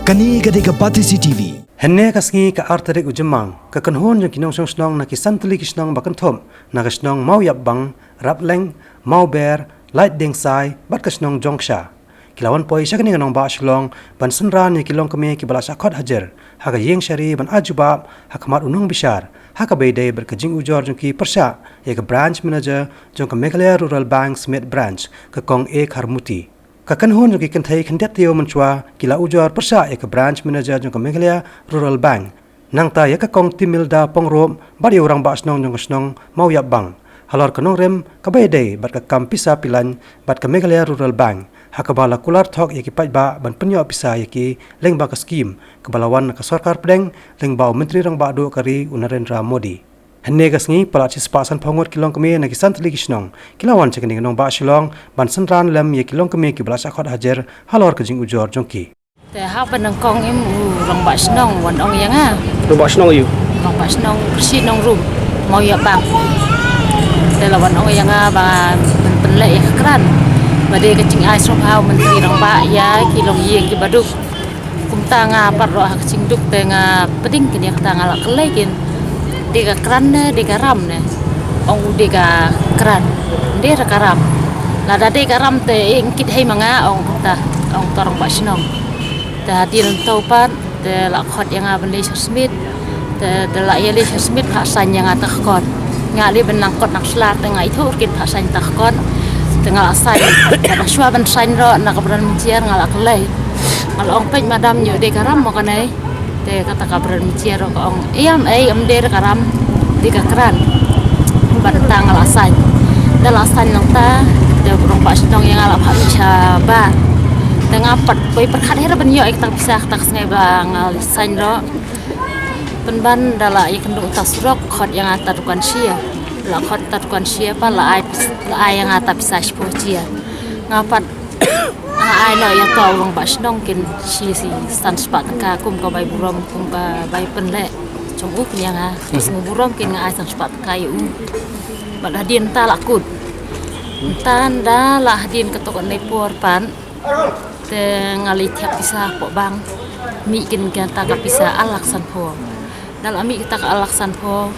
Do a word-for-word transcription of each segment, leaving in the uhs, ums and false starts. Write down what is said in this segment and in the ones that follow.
Kane ka dei ka Batesi T V. Hynne ka sngi ka ar tarik u Jymmang, ka kynhun jong ki nongshong shnong na ki san tylli ki shnong ba kynthup, na ka shnong Mawïapbang, Rapleng, Mawber, Laitdiengsai, bad ka shnong Jongksha, ki la wan poi sha kane ka nongbah Shillong ban synran ïa ki longkmie kiba la shah khot hajar ha ka ïing shari ban ai jubab ha khmat u nongbishar, ha kaba ïadei bad ka jingujor jong ki pyrshah ïa ka branch manager jong ka Meghalaya Rural Bank Smit Branch, ka Kong A Kharmuti. Ka kynhun jong ki kynthei khyndiat taïew mynshuwa ki la ujor pyrshah ïa ka branch manager jong ka Meghalaya Rural Bank, nangta ïa ka Kong Timilda Pongrup bad ïa u rangbah shnong jong ka shnong Mawïapbang halor ka nongrim kaba ïadei bad ka kam pisa pilain bad ka Meghalaya Rural Bank, ha kaba la kular thok ïa ki paidbah ban pynïoh pisa ïa ki lyngba ka skim kaba la wan na ka sorkar pdeng lyngba u Myntri Rangbah Duh ka ri u Narendra Modi. Hynne ka sngi palat shispah sanphew ngut ki longkmie na ki san tylli ki shnong ki la wan sha kane ka nongbah Shillong ban synran lem ïa ki longkmie kiba la shah khot hajar halor ka jingujor jong ki. Te haba nyngkong im u rangbah shnong wan ong ïa nga. Rangbah shnong ïa u? Rangbah shnong Kyrshi Nongrum, Mawïapbang. Te la wan ong ïa nga ba pyn-, pynleh ïa ka kran ba dei ka jingai sngewbha u Myntri Rangbah ïa ki longïing kiba duk. Kumta nga pat ruh ha ka jingduk te nga pdeng kin ïa kata, nga la kylli kin. Dei ka kran ne dei ka ram ne? Ong u dei ka kran. Dei ka ram. Lada dei ka ram te ïeng kit hi ma nga, ong kumta, ong uto u rangbah shnong. Te hadien to pat te la khot ïa nga ban leit sha Smit. Te da la ïaleit sha Smit phah sain ïa nga ta ka kot. Nga leit ban nang kot nang sla te nga ithuh kin phah sain ta ka kot. Te nga la sain. Te shuwa ban sain ruh na ka bran mynjhiar nga la kylli. Nga la ong, peit madam, ïoh dei ka ram mo kane? Te kata ka bran mynjhiar ruh ka ong, ïam ei, ym dei ka ram, dei ka kran. Bad nangta nga la sain. Da la sain nangta te u rangbah shnong ïa nga la phah mih shabar. Te nga pat poi pyrkhat hi ruh ban ïoh ïa kata ka pisa kata ka sngi ba nga la sain ruh. Pynban da la ïakynduh uta u surok, khot ïa nga ta dukan share. La khot ta dukan share pat la ai, la ai ïa nga ta pisa shiphew jia. Nga pat nga ai noh ïa uto u rangbah shnong kin shi, shi san spah tyngka kum ka bai burom, kum ka bai pynleh jong u kin ïa nga. Nga sngewburom kin nga ai san spah tyngka ïa u. Bad hadien ta la kut. Ntan da la hadien kato katne por pat. Te nga leit thiah pisa hapoh bank, mih kin kata ka pisa ar lak sanphew. Da la mih kata ka ar lak sanphew,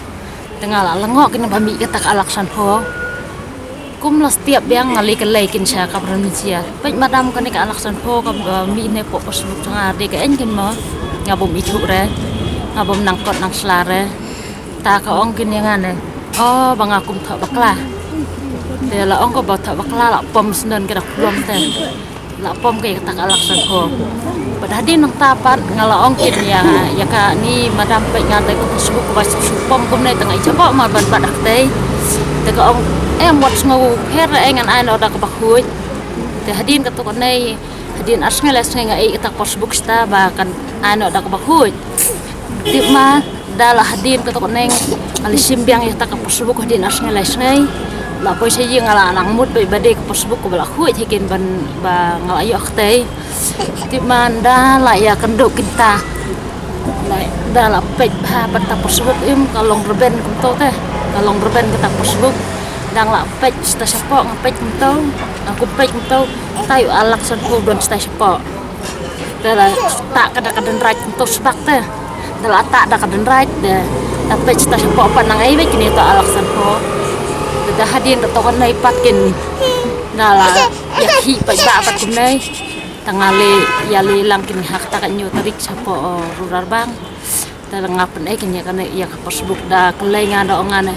te nga la lyngngoh kin ba mih kata ka ar lak sanphew. Kum la stiap biang nga leit kylli kin sha ka bran mynjhiar. Peit madam, kane ka ar lak sanphew kaba mih ne hapoh passbook jong nga, dei ka ei kin mo? Nga bym ithuh re, nga bym nang kot nang sla re. Ta ka ong kin ïa nga ne, o, ba nga kum thoh bakla. Te la ong ka ba thoh bakla la pom sngewdon ka da khulom te. La pom ka ïa kata ka ar lak sanphew. Bad hadien nangta pat nga la ong kin ïa, ïa kane madam, peit nga dei ka passbook kaba shu shu pom kumne, te nga i shapoh ma ban bat da katei. Te ka ong, em, wat sngew pher, eh, ngan ai noh da kaba khuid. Te hadien kato katne, hadien ar sngi lai sngi nga i kata ka passbook shata ba kan ai noh da kaba khuid. Tip ma da la hadien kato katne nga la shim biang ïa kata ka passbook hadien ar sngi lai sngi. La poi sha ïing nga la nang mut beit ba dei ka passbook kaba la khuid hi kin ban ba nga la ïoh katei. Tip ma da la ïakynduh kin ta. Da la peit bha pat ta passbook, im, ka long rben kumto te. Ka long rben kata passbook. Dang la peit shata shapoh, nga peit kumto. Nga kum peit kumto. Ta ïoh ar lak sanphew don shata shapoh. Te la tah ka da ka dendrait kumto sbak te. Da la tah da ka dendrait te. Ta peit shata shapoh pat nang ei beit kine to ar lak sanphew. Te da hadien kato katne pat kin. Da la ïakhih paidbah pat kumne. Te nga leit, ïaleit lang kin ha kata ka hynñiew tarik shapoh, uh, Rural Bank. Te la nga pynei kin ïa kane, ïa ka passbook, da kylli nga, da ong nga ne,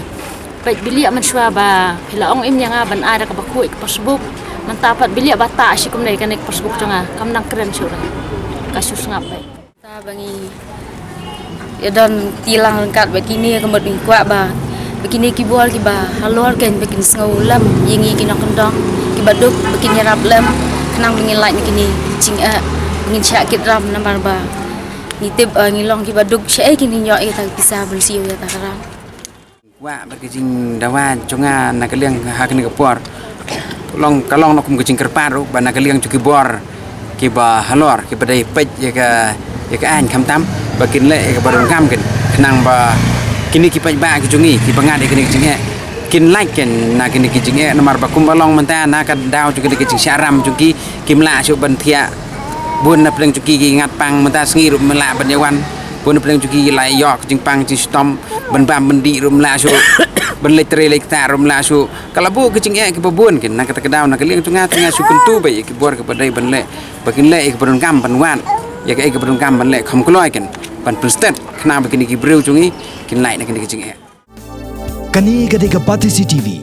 peit, phi liah mynshuwa ba phi la ong im ïa nga ban ai da kaba khuid ka passbook. Mynta pat phi liah ba tah shi kumne kane ka passbook jong nga, kam nang kren shuh re. Ka shu sngap beit. Ta ba ngi ïa don ti lang ryngkat bad kine, ka mut ba ngi kwah ba, ba kine ki bor kiba halor kein ba kin sngew lem ïa ngi ki nongkyndong kiba duk, ba kin ïarap lem khnang ba ngin lait na kine ki jingeh, ba ngin shah kit ram, namar ba ngi tip, eh, ngi long kiba duk, shaei kin ïoh ïa kata ka pisa ban siew ïa kata ka ram. Kwah bad ka jingdawa jong nga na ka liang ha kane ka por. Long, ka long na kum ka jingkyrpad ruh ba na ka liang jong ki bor kiba halor, kiba dei peit ïa ka, ïa ka aiñ, khamtam ba kin leh ïa kaba donkam kin, khnang ba kine ki paidbah ki jong ngi kiba ngat ïa kine ki jingeh kin lait kin na kine ki jingeh, namar ba kumba long mynta na ka daw jong kine ki jingshah ram jong ki, kim lah shuh ban thiah Bun na pdeng jong ki ki ngat pang mynta sngi ruh ym lah ban ïa wan. Bun na pdeng jong ki ki la ïoh ka jingpang jingshitom, ban bam ban dih ruh ym lah shuh. Ban leit trei leit ktah ruh ym lah shuh. Ka la buh ka jingeh kiba bun kin, na kata ka daw na ka liang jong nga te nga shu kyntu ba ïa ki bor kiba dei ban leh, ba kin leh ïa kiba donkam ban wad, ïa kaei kaba donkam ban leh kham kloi kin, ban pynstet khnang ba kine ki briew jong ngi kin lait na kane ka jingeh. Kane ka dei ka Batesi TV.